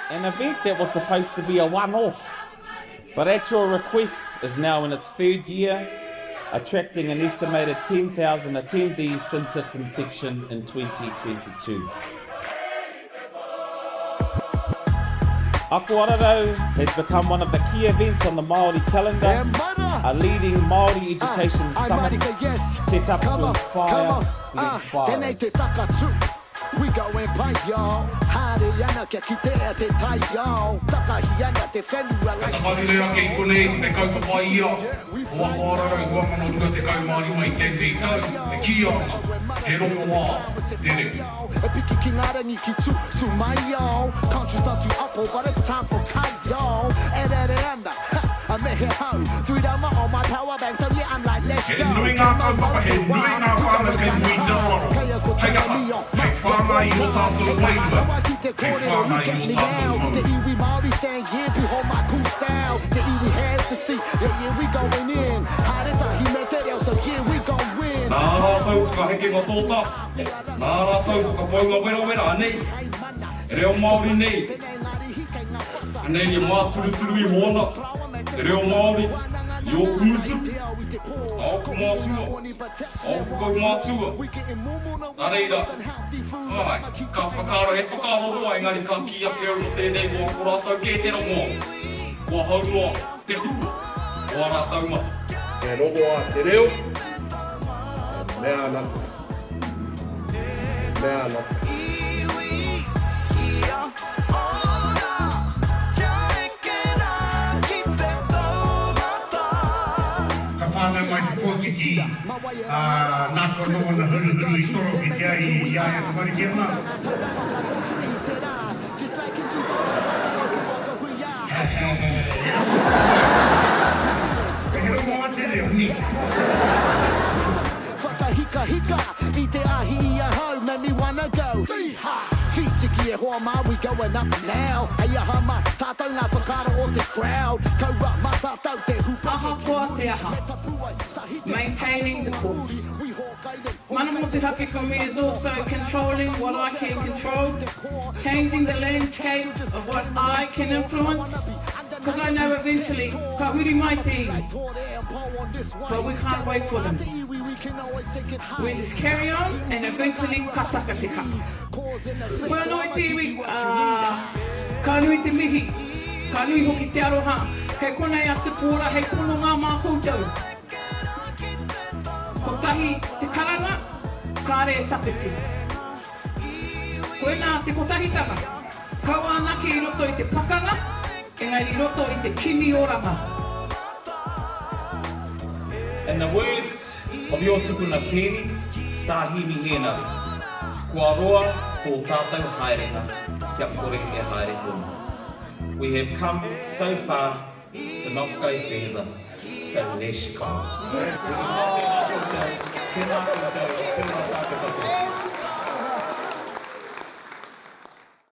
An event that was supposed to be a one-off, but at your request is now in its third year, attracting an estimated 10,000 attendees since its inception in 2022. Ako Ararau has become one of the key events on the Māori calendar, a leading Māori education summit set up to inspire the inspirers. We going pai y'all Haere ana kia kitea te taiao Takahi ana te whenua Ka takarure ake i konei ko te kaupapa ia o Ako Ararau 2025 i tēnei tau e kīia ana he rongoā te reo. E piki ki ngā rangi ki tū, tū mai y'all Conscious not to apo but it's time for kai y'all E rere ana, ha, a me he hau Three rama on my power bank so yeah I'm like let's He go nui ngā kaupapa, he nui ngā whānau kei mua i te aroaro. Hei aha? Hei whāngai i ō tātou wairua, hei whāngai i ō tātou mauri. Nā ā rātou whakahekenga tōtā, nā ā rātou whakapaunga werawera, anei, e reo Māori nei, anei e māturuturu iho ana te reo Māori i ōku ngutu, a ōku mātua, a ōku kaumātua. Nā reira, āe, ka whakaaro, he whakaaro roa engari ka kī ake au mō tēnei wā ko rātou kē te rongoa, ko ahau noa te hua o ā rātou mahi. He rongoā te reo, e mea ana koe. E mea ana koe. Ka whānau mai te pōtiki, ā, nāku anō ana huruhuru i toro ki te ahi i a ia tamariki ana. He rongoā te reo, nē. Whakahikahika i te ahi i ahau Make me wanna go Whitiki e hoa mā we going up now Hei aha mā tātou ngā whakaaro o te crowd Kaua mā tātou te hupeke ki Ahakoa te muri aha, Me tapuae tahi te maintaining the course. We hōkai te Mana motuhake for me is also controlling what I can control, changing the landscape of what I can influence, because I know eventually ka huri mai te iwi. But we can't wait for them. We just carry on and eventually ka taka te kapa. Koe anō e te iwi, ā, ka nui te mihi, ka nui hoki te aroha, kei konei a Tupuora hei pononga mā koutou. Kotahi te karanga, kāre e tawhiti. Koinā te kotahitanga, kaua anake i roto i te pakanga, engari i roto i te kimi oranga. In the words of your tupuna Peeni, Tā Himi Hēnare, Kua roa tō tātou haerenga kia kore e haere tonu. We have come so far To not go further, so lesh go. Tēnā koutou, tēnā koutou, tēnā tātou katoa.